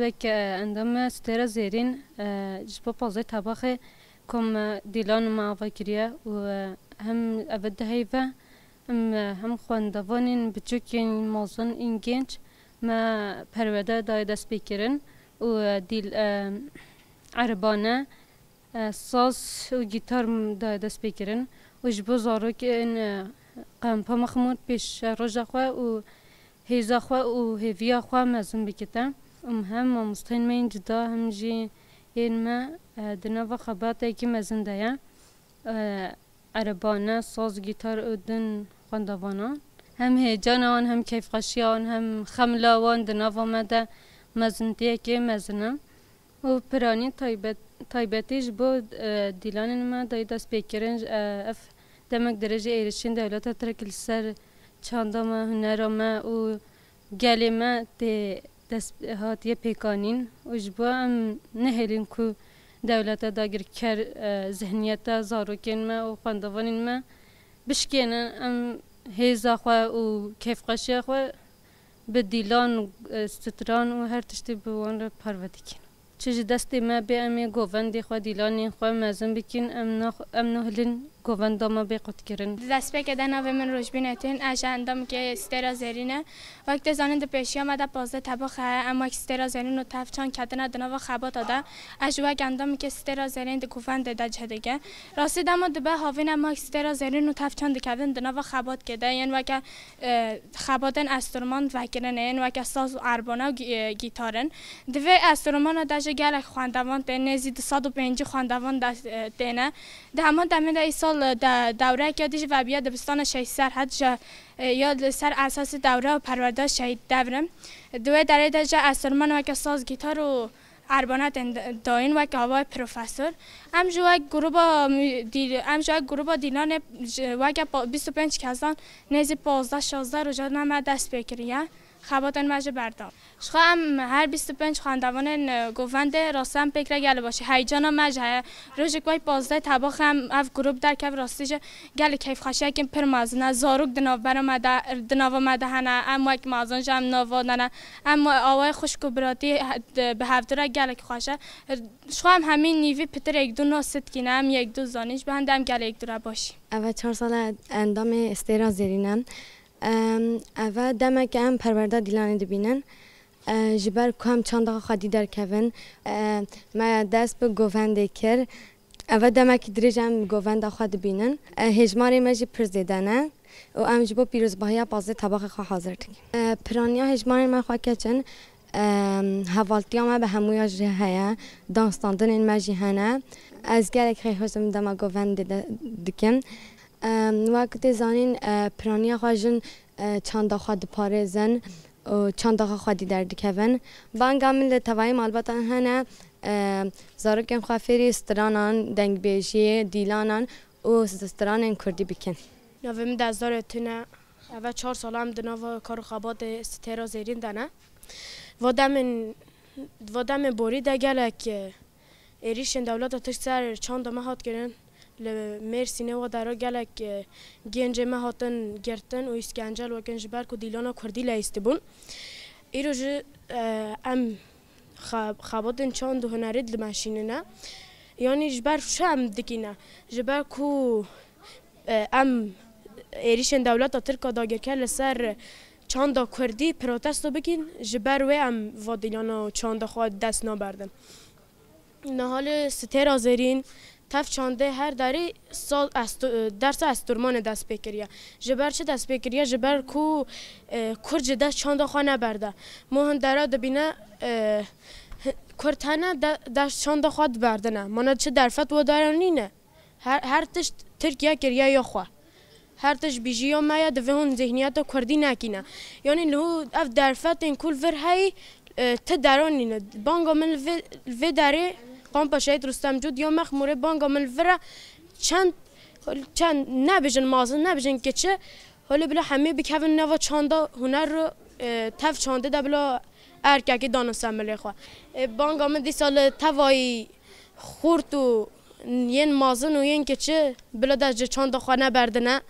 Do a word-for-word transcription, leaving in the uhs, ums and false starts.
Wek, e, endamê Stêra Zêrîn, e, ji bo pazdeh Tebaxê kom, e, dîlan me ava kiriye û, e, hem ev di heyve, em, e, hem xwendevanên biçûk yên mezin ên genç me perwerde daye destpêkirin û, e, dîl, e, erebane, e, saz û gîtar m-, daye destpêkirin û ji bo zarokên, e, Kampa Mexmûr pêşeroja xwe û hêza xwe û hêviya xwe mezin bikite. Em hem mamosteyên me yên cuda hem jî yên me, e, di nava xebatekî mezin de ye. E, erebane, saz, gîtar û din xwendevanan. Hem hêcana wan, hem keyfxweşiya wan, hem xemla wan di nava me de mezintiyekê mezin e. Û piranî taybet-, taybetî ji bo, e, dîlanên me dayî destpêkirin, e, ev demek dirêj e êrişên dewleta Tirk li ser çanda me, hunera me û gelê me tê dest hatiye pêkanîn û ji bo em nehêlin ku dewleta dagirker, e, zihniyeta zarokên me û xwendevanên me bişkêne. Em hêza xwe û keyfxweşiya xwe bi dîlan, e, stran û her tiştî bi wan re parve dikin. Çi ji destê me bê, em ê govendê xwe, dîlanên xwe mezin bikin, em nax-, em nahilin govenda me bê qutkirin. Di destpêkê de navê min Rojbîn Etîn, ez ji endamekê Stêra Zêrîn e. Wek tê zanîn, di pêşiya me de pazdeh Tebax heye, em wek Stêra Zêrîn û tev çand ketine di nava xebata de. Ez jî wek endamekê Stêra Zêrîn di govendê de cih dike. Rastî dema dibe havîn em wek Stêra Zêrîn û tev çand dikevin di nava xebatkê de, yên weke, e, xebatên enstrûman vekirin ên weke saz û erbana û gî-, e, gîtar in. Di vê enstrûmana de jî gelek xwendevan tên, nêzî du sed û pêncî xwendevan de, e, têne. Di heman demê de îsal, e, de, dewreyeke dî jî vebiya dibistana Şehîd Serhed ji, e, ya li ser esasî dewre û perwerdeya Şehîd Devrim. Di wê derê de jî enstrûman weke saz, gîtar û erbana tên d-, dayîn wek awayê profesor. Em ji wek gruba mü-, dîl-, em ji wek gruba dîlanê ji weke pa-, bîst û pênc kesan nêzî pazdeh şazdeh rojane me dest pê kiriye. Xebatên me jî berdam. Ji xwe em her bîst û pênc xwendevanên, e, govendê rastî em pêk re gelek baş e. Heyecana me jî heye. Rojek wek pazdeh Tebaxê em ev grup derkeve rastî jî gelek keyfxweşiyekên pir mezin e. Zarok di navbera me de, di nava me de hene. Em wek mezin jî em nava de ne. Em awayê xwişk û biratî he-, di, bi hevdû re gelek xweş e. Ji xwe em hemî nîvî pitir yek du nas dikîne, em yek du zanîn, ji bo hende em gelek yek du re baş î. Ev e çar sal e endamê Stêra Zêrîn e. Em, ev e demek em perwerda dîlanê dibînin. E, ji ber ku em çanda xwe xwedî derkevin, e, me dest bi govendê kir. Ev e demekî dirêj em govenda xwe dibînin. E, hêjmarê me jî pir zêde ne û em ji bo pîrozbahiya pazdeh Tebaxê xwe hazir dikin. E, piraniya hêjmarên me xwe keç in. Em, hevaltiya me bi hemûya jî heye, dansandinên me jî hene. Ez gelek xêrxweş im dema govendê de dikim. Em, wek tê zanîn, e, piraniya xwe jin, e, çanda xwe diparêzin û çanda xwe xwedî derdikevin. Banga min li tevayî malbatan hene, e, zarokên xwe fêrî stranan, dengbêjiyê, dîlanan û stranên kurdî bikin. Navê min Dezdar Etîn e. Ev e çar sal e em di nava kar û xebatê Stêra Zêrîn de ne. Va demên, va demên borî de gelek, e, êrîşên dewleta Tirk ser çanda me hat kirin. Li Mêrsînê wa dera gelek, e, gencê me hatin girtin û îşkence li we kirin ji ber ku dîlana kurdî leyîstî bûn. Îro jî, e, em xe-, xebatên çand û hunerî dimeşînine. Yanî ji ber çi em dikîne? Ji ber ku, e, em êrîşên dewleta Tirk a dagirker li ser çanda kurdî protesto bikin, ji ber wê em va dîlana û çanda xwe dest naberdin. Niha li Stêra Zêrîn tev çandê her derî sal esto-, dersa estormanê dest pê kiriye. Ji ber çi dest pê kiriye? Ji ber ku, e, kurd ji dest çanda xwe neberde. Ma hindera dibîne, e, hi-, kurd hene de-, dest çanda xwe diberdine. Mana çi derfet wa dera nîne? Her, her tişt Tirkiye kiriye ya xwe. Her tişt bîjiya me ye, divê hûn zihniyeta kurdî nekîne. Yanî li hû ev derfetên ku li vir heyî, e, ti deranîne. Banga min li vê, li vê derê Kampa Şehîd Rustem Cûd ya Mexmûrê banga min li vir e çend, çend nebijin mazin, nebijin kiçi, holê bila hemî bikevin nava çanda huner û, e, tev çandê de bila erkekî dana ser milê xwe. E, banga min dîsa li tevayî xurt û yên mazin û yên kiçi bila dest ji çanda xwe neberdine.